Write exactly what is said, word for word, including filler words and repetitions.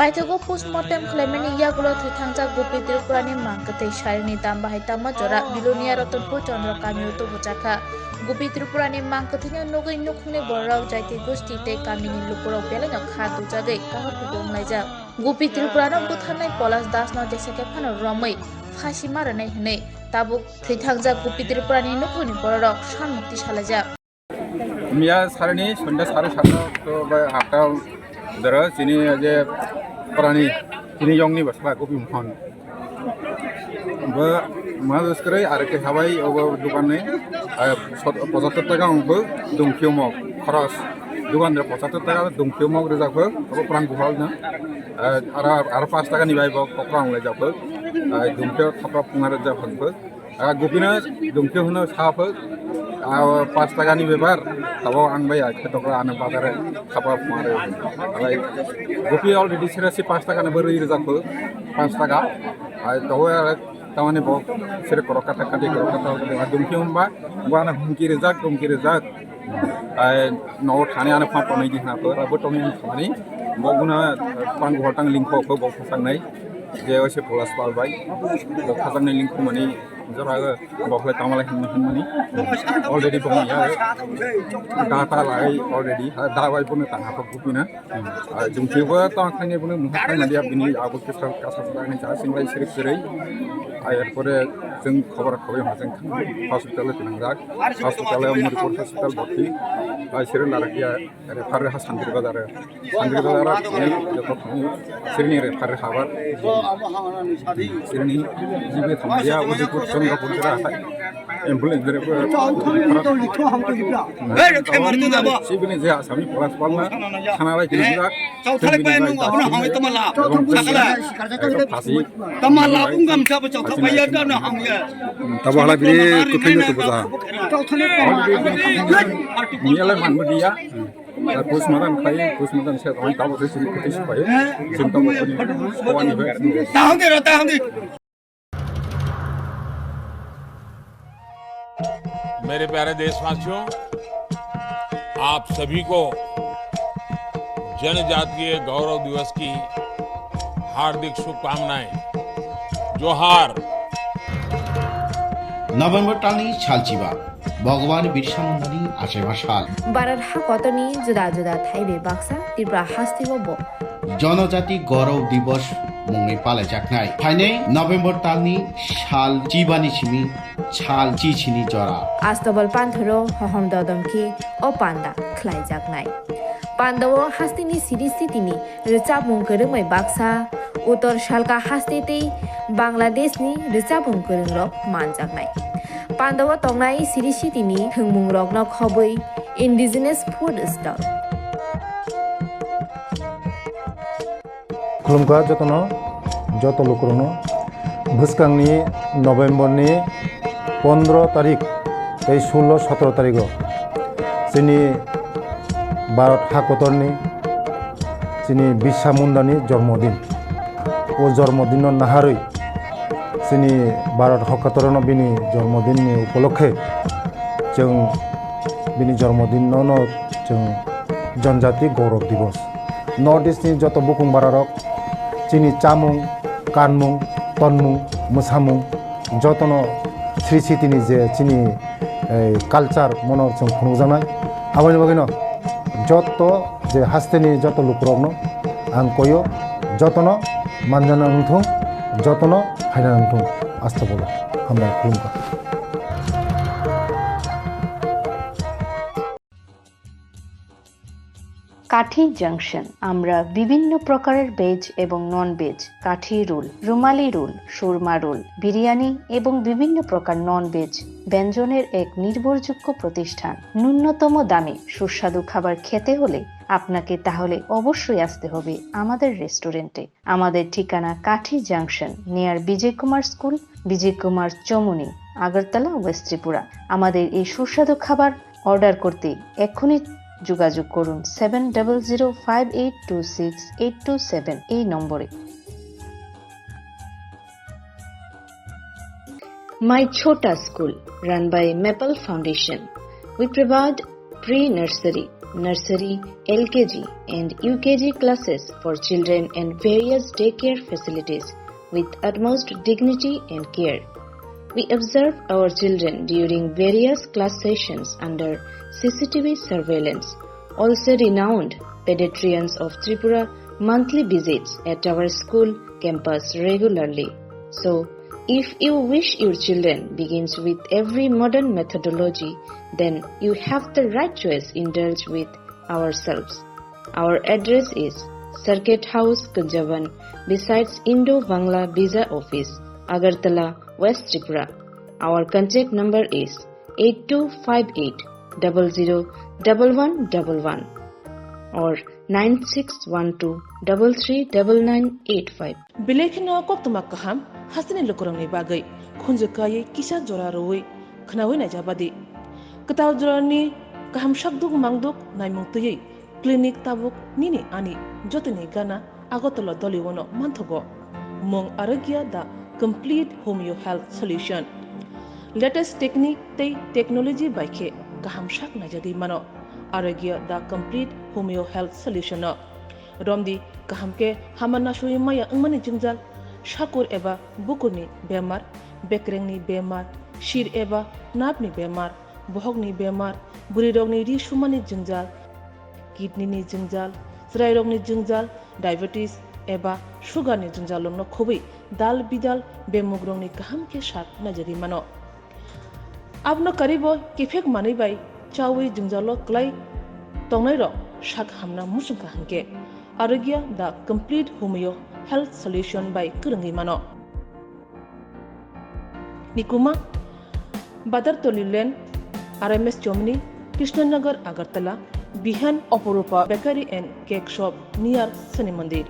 Paithago postmortem khlaimani yagulo thwithangjak Gopi Tripurani mang kwthwi sarini dam bahai tangma jora Bilonia Ratanpur Chandra kamio tubujakha. Gopi Tripurani mang kwthwino nugwi nukhungni bororok, jaiti gosti tei kamini lukurok belaino kha dujagwi kahor kubu wnglaijak. Gopi Tripurano butharnai Polas Dasno jesakhe phano romwi phasi ma rwnai hwnwi tabuk thwithangjak Gopi Tripurani nukhungni bororok sanmukti salaijak. Miya sarini sonda sare sata to ba atta doro chini je prani chini yongni basla Gopi Mohan. Bo ma dos kre are ke habai obo dukan ni, ah, sot-, pochattor taka ongkho dungphio mok khoros. Dukan de pochattor taka dungphio mok rwjak kho, obo prang buhal na. Ah, aro, aro paanch taka ni bai bo kokra ong lai jak kho. Ah, dungphio thapa punga rwjak kho. Ah, Gopinath dungke hwno sa phwk, ah, paanch taka ni bepar, tabok ang bai ai khe tokra ano bazar e thapa phunga rw. Alai Gopi already sira si paanch taka ni bwrwi rwjak phwk, paanch taka. Ai tabok tamani bo sira korok kata kati korok kata dungke hwnba, bo ano humki rwjak, humki rwjak. Ai nogo thani ano phang tonwi di hwna kho, abo tongwi ang thani bo guna pang hotang lingkho kho bo phasangnai. Je oise Polas Pal bai bo phasangnai lingkho mani jora bo khlai tama lai hinma hinmani already bo ya da ta lai already ha da bai bono tang ha Gopinath. Ai jung thibo tong thani bono mungha thang dia bini abo kisa kasa sa ni ja sing lai sirik sirik. Ai er pore jung khobor khobor ma jung hospital e tinang jak hospital e Muripur hospital bhorti. Ai siri larak ya refer ha Santri Bazar e. Sandri bazar ni joto thani sirini refer habar. Sirini jibe thamya Udaipur Chandrapur jera hai. Ambulance driver. Sibini je Asami Polas Pal na khana lai kini jira. Phasi. Tabo hala biri kuthai na tubuja. Miyalai manbo diya. Postmortem khai, postmortem se tong tabo se sini kuti sipai. Jin tabo kuni kawani bai. Tahang de, tahang de. मेरे प्यारे देशवासियों, आप सभी को जनजातीय गौरव दिवस की हार्दिक शुभकामनाएं। जोहार। November talni salchiba. Bhagwan Birsa Mundani achaiba sal. Bharat hakotorni juda juda thaibai baksa Tripura hasteo bo Jonojati Gaurav Divas mungwi palaijaknai. Phainai November talni sal chibani simi sal chichini jora. Astabal panthoro hohom dodom khe o panda khlaijaknai. Pandao hasteni siri sitini rwchapmung kwrwngmai baksa, Uttor Salka haste tei Bangladeshni rwchapmung kwrwngrok manjaknai. Pandao tongnai siri sitini thwngmungrokno khobwi indigenous food stall. Khulumkha jotono, joto lukurokno. Bwskangni November ni pondro tarik tei sullo sotro tarigo chini Bharat hakotorni chini Birsa Mundani jormodin. O jormodinno naharwi chini Bharat hakotorno bini jormodinni upolokhe chwng bini jormodinno no chwng Janjati Gaurav Divas. North East ni joto bukung bararok chini chamung, kanmung, tonmung, mwsamung jotono Sri Sitini je chini, eh, culture mono chwng phunukjaknai. Aboni bagwino joto je hasteni joto lukurokno ang koyo, jotono manjana wngthung, jotono phaina wngthung. Asta bolo. Hambai khulumkha. কাঠি জাংশন। আমরা বিভিন্ন প্রকারের ভেজ এবং non veg, কাঠি রোল, রুমালি রোল, সুরমা রোল, বিরিয়ানি এবং বিভিন্ন প্রকার non veg ব্যঞ্জনের এক নির্ভরযোগ্য প্রতিষ্ঠান। ন্যূনতম দামে সুস্বাদু খাবার খেতে হলে আপনাকে তাহলে অবশ্যই আসতে হবে আমাদের রেস্টুরেন্টে। আমাদের ঠিকানা কাঠি জাংশন, নিয়ার বিজয় কুমার স্কুল, বিজয় কুমার চমুনি, আগরতলা, ওয়েস্ট ত্রিপুরা। আমাদের এই সুস্বাদু খাবার অর্ডার করতে এক্ষুনি যোগাযোগ করুন seven double zero five eight two six eight two seven এই নম্বরে। My Chhota School, run by Maple Foundation. We provide pre-nursery, nursery, L K G, and U K G classes for children and various daycare facilities with utmost dignity and care. We observe our children during various class sessions under C C T V surveillance. Also, renowned pediatricians of Tripura monthly visits at our school campus regularly. So, if you wish your children begins with every modern methodology, then you have the right choice. Indulge with ourselves. Our address is Circuit House, Kunjaban, besides Indo-Bangla Visa Office, Agartala, West Tripura. Our contact number is eight two five eight double zero double one double one or nine six one two double three double nine eight five. Belai kheno koktwma kaham hasteni lukurokni bagwi khunju kaiwi kisa jora rwui khnaui naijabadi. Kwtal jorani kaham sakduk mangduk naimung twiwi clinic tabuk nini ani jotoni gana Agartala Doliwano manthogo. Mung Arogya the complete homeo health solution. Latest technique tei technology bai khe kaham sak naijagwi mano Arogya the complete homeo health solution no. Romdi kaham khe hama nasui maya wngmani jwngjal, sakur eba bukurni bemar, bekrengni bemar, sir eba nerve ni bemar, bohokni bemar, bwrwirokni ri sumani jwngjal, kidney ni jwngjal, chwrairokni jwngjal, diabetes eba sugar ni jwngjal rokno khobwi dal bidal bemugrokni kaham khe sak naijagwi mano. Abono karibo kiphek manwi bai chawi jwngjalo kwlai tongnairok sak hamna muchungkha hwnkhe Arogya the complete homeo health solution bai kwrwngwi mano. Nikuma, Badartoli Lane, R M S Chomni, Krishnanagar, Agartala, Bihan, Oporupa Bakery and Cake Shop near Shani Mandir.